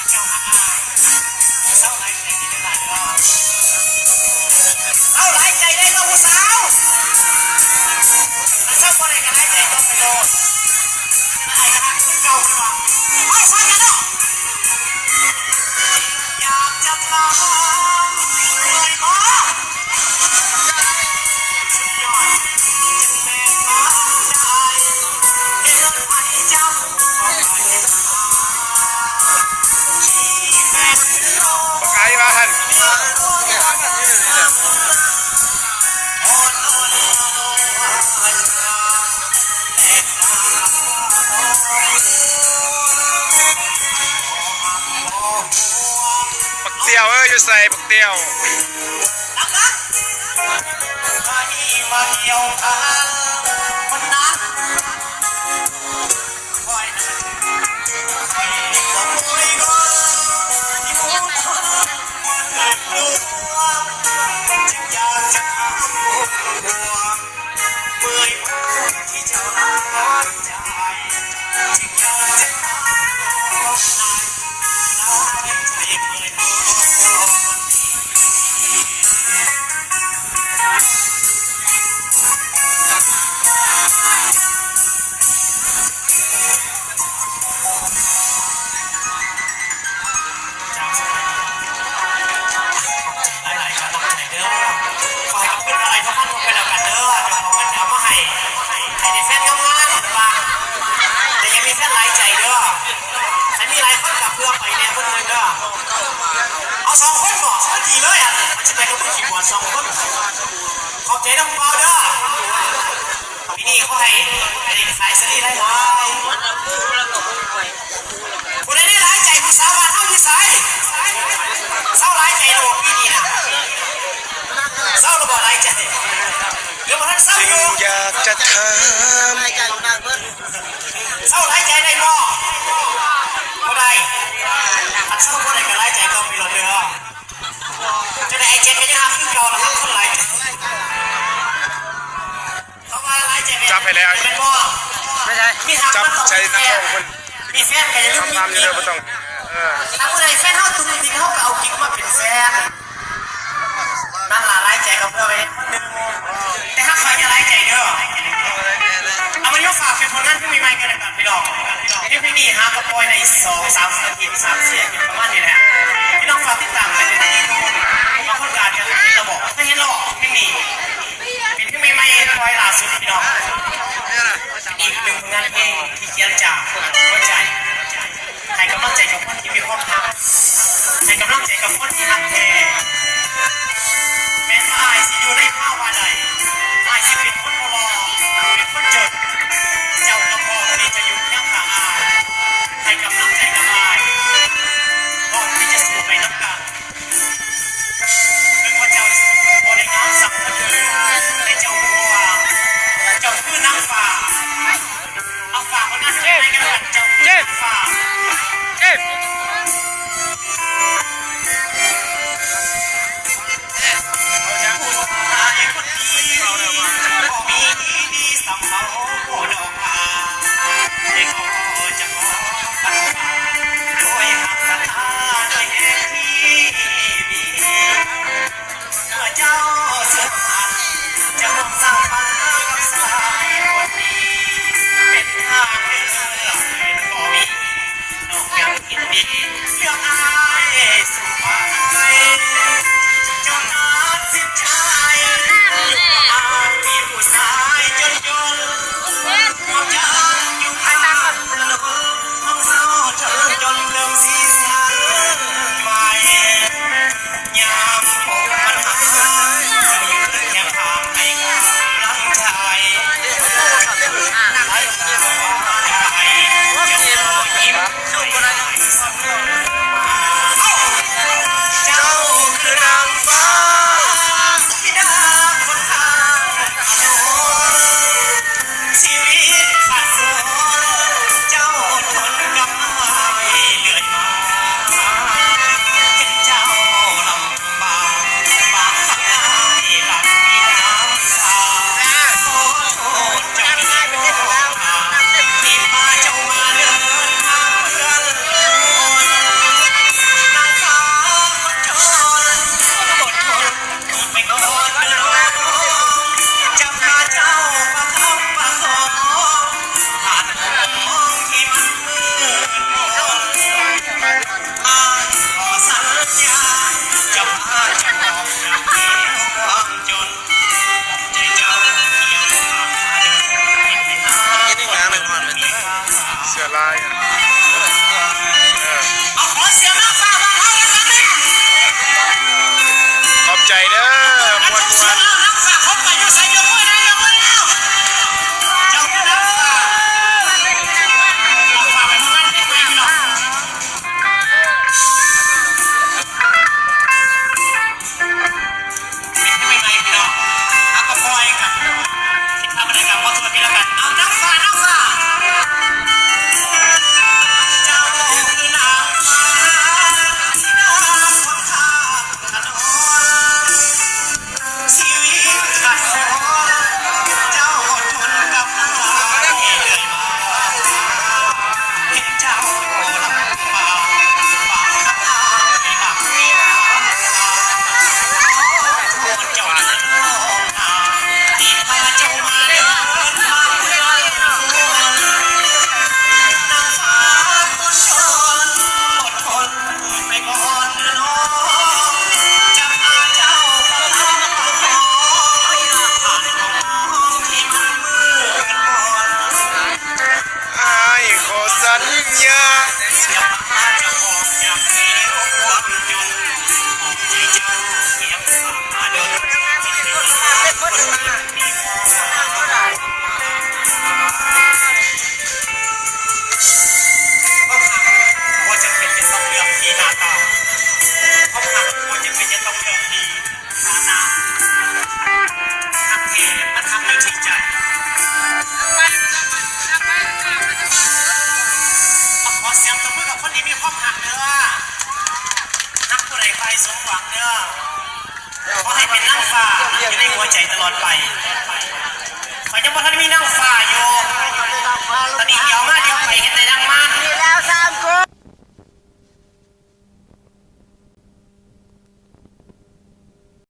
ເຈົ້າຫາກອາຍ ເຊົາຫຼາຍໃຈເດີ ເຊົາຫຼາຍໃຈໄດ້ບໍ່ຜູ້ສາວ ຄັນເຊົາບໍ່ໄດ້ກໍຫຼາຍໃຈຕໍ່ໄປໂລດ ອາຍກໍຮັກຄືເກົ່າ ເພິ່ນວ່າ ເອົາ ຟັງກັນເນາະ. ບັກຕ້ຽວເອີຍ ຢູ່ໃສບັກຕ້ຽວ? ຫຼາຍໆກຳລັງໃຈເດີ ຂໍໃຫ້ເພິ່ນໄດ້ເທົ່າກັນເທົ່າໄປແລ້ວກັນເດີ ເຈົ້າຂອງເງິນເອົາມາໃຫ້ ໃຫ້ໄດ້ແຟນງາມໆ ເພິ່ນວ່າ ແຕ່ຢ່າມີແຟນຫຼາຍໃຈເດີ ຄັນມີຫຼາຍຄົນກໍເພື່ອໄປແດ່ເພິ່ນເດີ ເອົາສອງຄົນບໍ ພໍດີເລີຍ ອັນນີ້ມັນຊິໄປກັບຜູ້ຂີ້ບວດສອງຄົນ ຂອບໃຈນຳເປົ່າເດີ. ປີນີ້ຂໍໃຫ້ໄດ້ຂາຍສາລີຫຼາຍໆ ຜູ້ໃດໄດ້ຫຼາຍໃຈຜູ້ສາວບ້ານເຮົາຢູ່ໃສ? ເຊົາຫຼາຍໃຈແລ້ວບໍ່ປີນີ້ນະ? ເຊົາແລ້ວບໍ່ຫຼາຍໃຈ? ຫຼືບໍ່ທັນເຊົາຢູ່? ຈຶ່ງຢາກຈະຖາມ ເຊົາຫຼາຍໃຈໄດ້ບໍ່? ບໍ່ໄດ້ ຄັນເຊົາບໍ່ໄດ້ກໍຫຼາຍໃຈຕໍ່ໄປໂລດເດີ. ຈັ່ງໃດອ້າຍເຈັດກໍຍັງຮັກຄືເກົ່າລະ ຮັກຄົນຫຼາຍໃຈ. ເຂົາວ່າຫຼາຍໃຈແມ່ນ ຈັບໃຫ້ແລ້ວ ແມ່ນບໍ່? ໄມ່ໃຊ່ ມີຮັກ ຈັບໃສ່ໜ້າທ້ອງເພິ່ນ ມີແຟນກໍຢ່າລືມມີກິກ ເອີ ຖ້າເມື່ອໃດແຟນເຮົາຕຸກຕິກ ເຮົາກໍເອົາກິກມາເປັນແຟນ ນັ້ນລະ ຫຼາຍໃຈກໍເພື່ອໄວ້ຄົນໜຶ່ງ ແຕ່ຫາກຂ້ອຍຢ່າຫຼາຍໃຈເດີ. ເອົາ ມື້ນີ້ຝາກເປັນຜົນງານເພງໃໝ່ໆກັນລະກັນພີ່ນ້ອງ ເພງນີ້ຫາກໍປ່ອຍໄດ້ສອງສາມອາທິດ ສາມສີ່ອາທິດ ປະມານນີ້ແຫຼະ ພີ່ນ້ອງຝາກຕິດຕາມກັນເດີ. ບາງຄົນກໍອາດຈະເຫັນແລ້ວບໍ ເຄີຍເຫັນແລ້ວບໍເພງນີ້? ເປັນເພງໃໝ່ໆ ປ່ອຍລ່າສຸດພີ່ນ້ອງ ອີກໜຶ່ງຜົນງານເພງທີ່ຂຽນຈາກຫົວໃຈ ໃຫ້ກຳລັງໃຈກັບຄົນທີ່ມີຄວາມຮັກ ໃຫ້ກຳລັງໃຈກັບຄົນທີ່ຮັກແທ້. ແມ່ນວ່າອ້າຍຊິຢູ່ໃນພາວະໃດ ອ້າຍຊິເປັນຄົນບໍ່ຫຼໍ່ ເປັນຄົນຈົນ ເຈົ້າກໍພ້ອມທີ່ຈະຢູ່ຄຽງຂ້າງອ້າຍ ໃຫ້ກຳລັງໃຈກັບອ້າຍ ພ້ອມທີ່ຈະສູ້ໄປນຳກັນ. ເຖິງວ່າເຈົ້າບໍ່ໄດ້ງາມສ່ຳຄົນອື່ນ ແຕ່ເຈົ້າຮູ້ວ່າເຈົ້າຄືນາງຟ້າ. ເອົາຝາກຜົນງານເພງໃໝ່ກັນລະກັນ ເຈົ້າຄືນາງຟ້າ. ເຈັບ ເຈັບ ຜູ້ຊາຍຄົນດີ ບໍ່ມີດີສ່ຳເຂົາດອກ ແຕ່ຂໍຈະຂໍພັນພາ ດ້ວຍຮັກສັດທາ ດ້ວຍແຮງທີ່ມີ. ເມື່ອເຈົ້າເຊື່ອໝັ້ນ ຈະຮ່ວມສ້າງຝັນກັບຊາຍຄົນນີ້ ເປັນທາງໃຫ້ເລືອກເປັນບໍ່ມີ ນ້ອງຍັງຍິນດີເລືອກອ້າຍສູ່ໄປ. ເຈົ້າຕັດສິນໃຈຢູ່ກັບອ້າຍ ມີຜູ້ຊາຍຈົນໆ ເຮົາຈະຢູ່ຂ້າງຖະໜົນ ເຮົາເສົ້າຈົນຈົນເລີ່ມສີສັນໃໝ່. ຍາມພົບບັນຫາ ເຈົ້າຢູ່ຄຽງຂ້າງໃຫ້ກຳລັງໃຈ ໃຫ້ກຳລັງໃຈ ເຈົ້າກໍຍິ້ມໃຫ້ສະເໝີມາ. ເອົານາງຟ້າ ນາງຟ້າ ເຈົ້າຄືນາງຟ້າ ທີ່ໜ້າຄົນຂ້າມຖະໜົນ ຊີວິດຂ້າຂອ ເຈົ້າອົດທົນກັບມາ ເອີຍມາ ເຫັນເຈົ້າລັບຕາ ບາງຄຳຖາມທີ່ບາງເວລາ ຂໍໂທດເຈົ້າເດີນ້ອງ ອ້າຍຂໍສັນຍາ ຄວາມຮັກບໍ່ຈຳເປັນຈະຕ້ອງເລືອກທີ່ໜ້າຕາ ຄວາມຮັກບໍ່ຈຳເປັນຈະຕ້ອງເລືອກທີ່ຖານະ ຮັກແທ້ມັນຮັກຢູ່ທີ່ໃຈ. ຂໍສຽງຕົບມືກັບຄົນທີ່ມີຄວາມຮັກເດີ ຮັກຜູ້ໃດໄປສົມຫວັງເດີ ຂໍໃຫ້ເປັນນາງຟ້າຢູ່ໃນຫົວໃຈຕະຫຼອດໄປ.